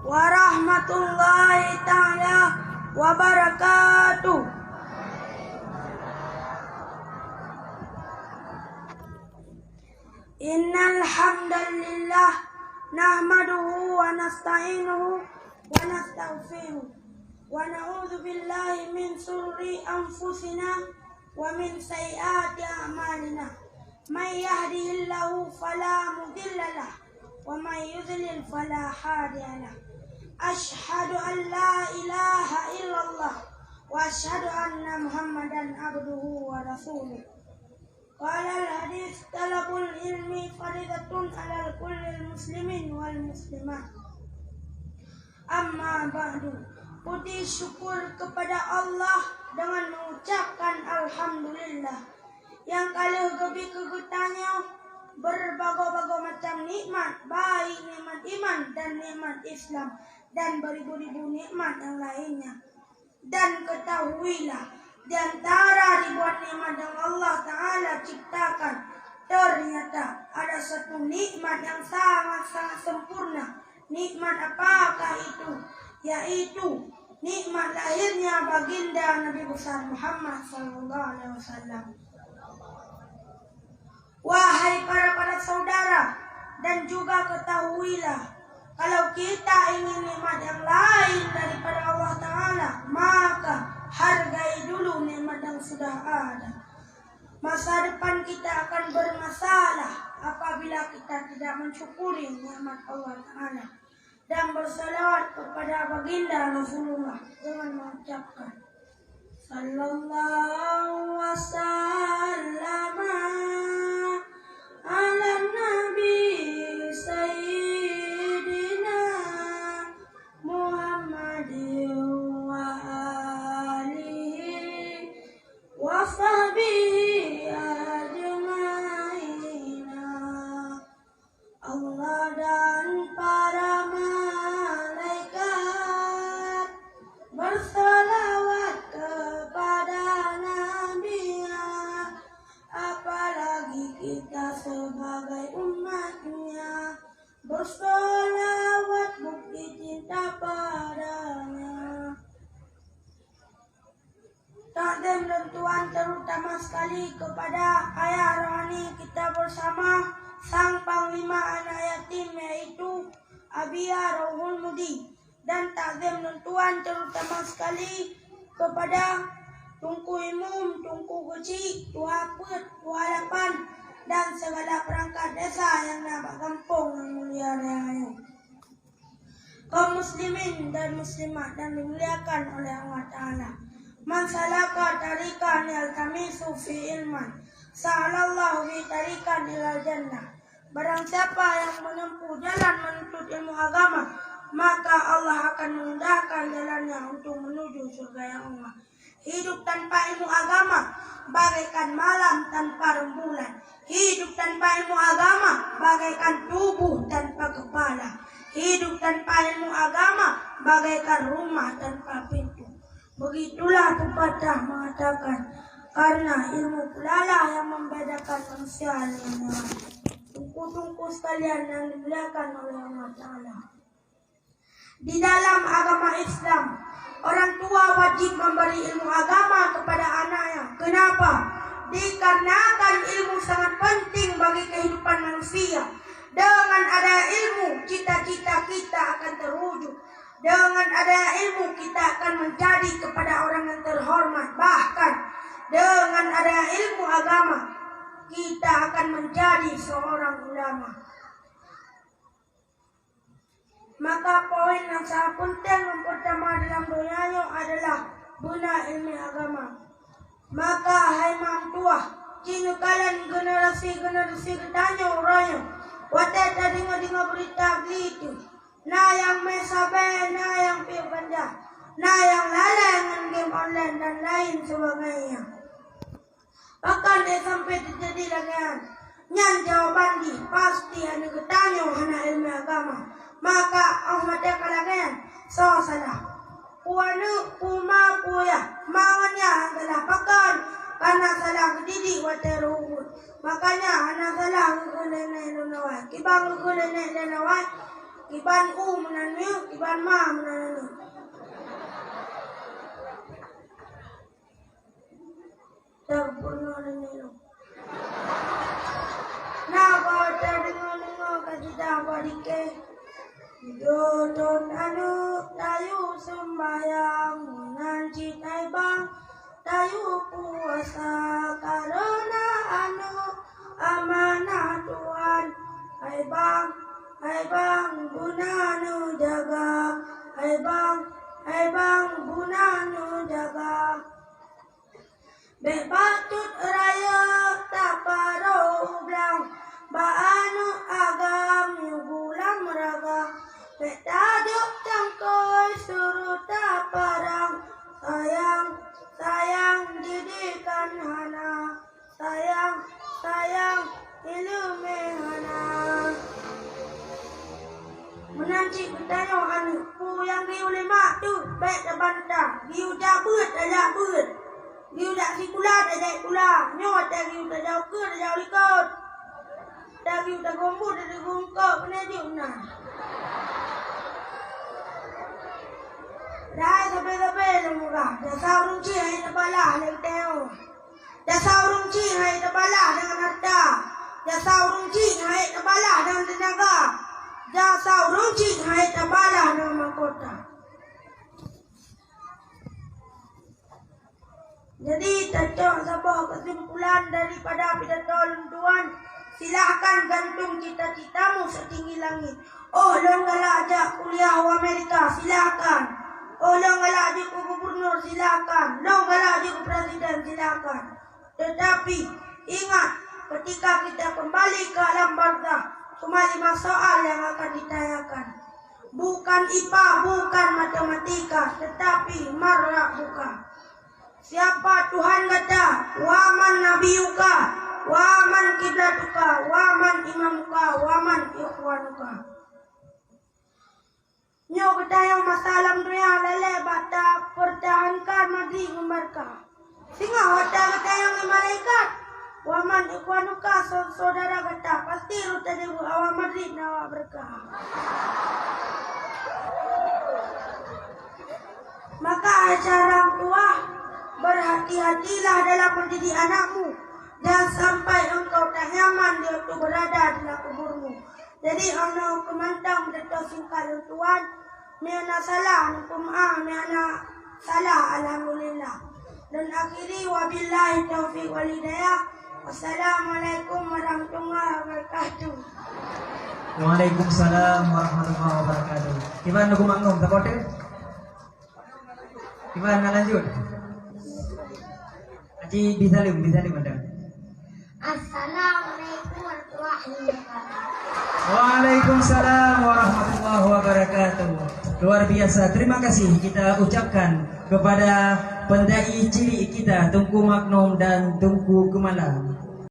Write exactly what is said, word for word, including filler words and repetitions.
Warahmatullahi taala wabarakatuh. Innal hamdalillah, nahmaduhu wa nasta'inuhu wa nastaghfiruh, wa na'udzu billahi min syururi anfusina wa min sayyiati a'malina. May yahdihillahu fala mudilla lah, wa may yudlil fala hadiya lah. Asyhadu an la ilaha illallah wa asyhadu anna Muhammadan abduhu wa rasuluh. Qala al-hadits, talabul ilmi faridatun ala kulli muslimin wal muslimat. Amma ba'du, puji syukur kepada Allah dengan mengucapkan alhamdulillah. Nyang ka lheueh geubri keu geutanyoe berbagai-bagai macam nikmat, baik nikmat iman dan nikmat Islam, dan beribu-ribu nikmat yang lainnya. Dan ketahuilah, di antara ribuan nikmat yang Allah Ta'ala ciptakan, ternyata ada satu nikmat yang sangat-sangat sempurna. Nikmat apakah itu? Yaitu nikmat lahirnya baginda Nabi besar Muhammad sallallahu alaihi wasallam. Wahai para-para saudara, dan juga ketahuilah, kalau kita ingin nikmat yang lain daripada Allah Ta'ala, maka hargai dulu nikmat yang sudah ada. Masa depan kita akan bermasalah apabila kita tidak mensyukuri nikmat Allah Ta'ala dan bersalawat kepada baginda Rasulullah dengan mengucapkan, sallallahu wasallam ala nabi sayyidina Muhammadin wa alihi wa sahbihi ajmaina. Allah dan para malaikat bersalawat kepada Nabi-Nya, apalagi kita sebagai umat-Nya. Bersalawat bukti cinta pada-Nya. Takzim lôn tuan terutama sekali kepada ayah rohani kita bersama, sang panglima anak yatim, yaitu Abiya Rohul Mudi. Dan takzim lôn tuan terutama sekali kepada Teungku Imum, Teungku Geuchik, Tuha Peuet, Tuha Lapan, dan segala perangkat desa nyang na bak gampông nyang mulia raya nyoe. Kaum muslimin dan muslimat yang dimuliakan oleh Allah Ta'ala. Man salaka tariqan yaltamisu fi ilman, sahalallahu bi tariqan ilal jannah. Barang siapa yang menempuh jalan menuntut ilmu agama, maka Allah akan memudahkan jalannya untuk menuju surga yang Allah. Hidup tanpa ilmu agama bagaikan malam tanpa rembulan. Hidup tanpa ilmu agama bagaikan tubuh tanpa kepala. Hidup tanpa ilmu agama bagaikan rumah tanpa pintu. Begitulah pepatah mengatakan, karena ilmu pulalah yang membedakan manusia dengan hewan. Teungku-teungku sekalian yang dimuliakan oleh Allah Ta'ala. Di dalam agama Islam, orang tua wajib memberi ilmu agama kepada anaknya. Kenapa? Dikarenakan ilmu sangat penting bagi kehidupan manusia. Dengan ada ilmu, cita-cita kita akan terwujud. Dengan ada ilmu, kita akan menjadi kepada orang yang terhormat. Bahkan, dengan ada ilmu agama, kita akan menjadi seorang ulama. Maka poin nyang sangat peunteng nyang peurtama dalam donya nyoe adalah beuna iéleumé agama. Maka hai meutuah, ci neukalon generasi-generasi geutanyoe uroe nyoe, watée tadeungoe-deungoe beurita geuh itu, na nyang mé sabe, na nyang piep ganja, na nyang lalée ngon game online dan lain sebagainya. Pakon ék sampoe teujadi lagée nyan? Nyan jawaban jih pasti aneuëk geutanyoe hana iéleumé agama. Maka óh watée ka lagée nyan, soe salah? Peue aneuëk, peue ma, peue yah? Ma ngon yah nyang salah. Pakon? Kareuna salah geudidik watée rhot ukeue. Makanya hana salah geukeue nenek dan awai. Kiban geukeue nenek dan awai? Kiban u meunan nyoe, kiban ma meunan nyoe. Tabunoe nenek lôn. Na bak tadeungoe-deungoe ka jidah bak dikée. Dudoe thon aneuk tayue seumbahyang, meunan cit hai bang tayue puasa, kareuna aneuk amanah Tuhan. Hai bang, hai bang, beuna neujaga. Hai bang, hai bang, beuna neujaga. Bék bacut rayeuk taparoh u blang, bak aneuk agam nyang gulam raga. Bék tajok cangkôi suruh taparang, sayang, sayang didikan hana, sayang, sayang ileumé hana. Meunan cit geutanyoe aneuk, peue nyang geuyue lé mak teuh bék tabantah, geuyue jak beuet tajak beuet. Geuyue jak sikula tajak sikula, nyoe watée geuyue tajak ukeue tajak u likot. Watée geuyue tagombot tajak geuengkot, keuneuk jeuet na. Dai sabe-sabe lôn peugah, jasa ureuëng chik hana tabalah lé geutanyoe. Jasa ureuëng chik hana tabalah deungon hareuta. Jasa ureuëng chik hana tabalah deungon teunaga. Jasa ureuëng chik hana tabalah deungon mahkota. Jadi, tacok saboh kesimpulan daripada pidato lôn tuan, silahkan gantung cita-citamu setinggi langit. Oh, lôn galak jak kuliah u Amerika, silahkan. Oh, lôn galak jeuet keu gubernur, silahkan. Lôn galak jeuet keu presiden, silahkan. Tetapi, ingat, ketika kita kembali ke alam barzakh, cuma lima soal yang akan ditanyakan. Bukan ipa, bukan matematika, tetapi man rabbuka. Siapa Tuhan gata? Wa man nabiyuka? Wa man kiblatuka? Wa man imamuka? Wa man ikhwanuka? Nyoe geutanyoe masa lam donya lalée bak tapeurtahankan Madrid ngon Barca. Singoh watée geutanyoe ngon malaikat, "Wa man ikhwanuka?" Saudara gata pasti rot tajaweueb, "Awak Madrid ngon awak Barca." Maka, hai cah orang tua, berhati-hatilah dalam mendidik anakmu. Jangan sampai engkau tak nyaman di waktu berada di dalam kuburmu. Jadi, 'oh noe keuh mantong beudôh singkat lôn tuan. Meunyoe na salah, neupeumaáh, meunyoe na salah, alhamdulillah. Lôn akhiri, wabillahi taufiq wal hidayah. Wassalamualaikum warahmatullahi wabarakatuh. Waalaikumsalam warahmatullahi wabarakatuh. Kiban Teungku Maknum, saboh teuk? Kiban na lanjut? Aci Bisalem, Bisalem ada. Assalamualaikum warahmatullahi wabarakatuh. Waalaikumsalam warahmatullahi wabarakatuh. Luar biasa. Terima kasih kita ucapkan kepada pendai cilik kita, Teungku Maknum dan Teungku Keumala.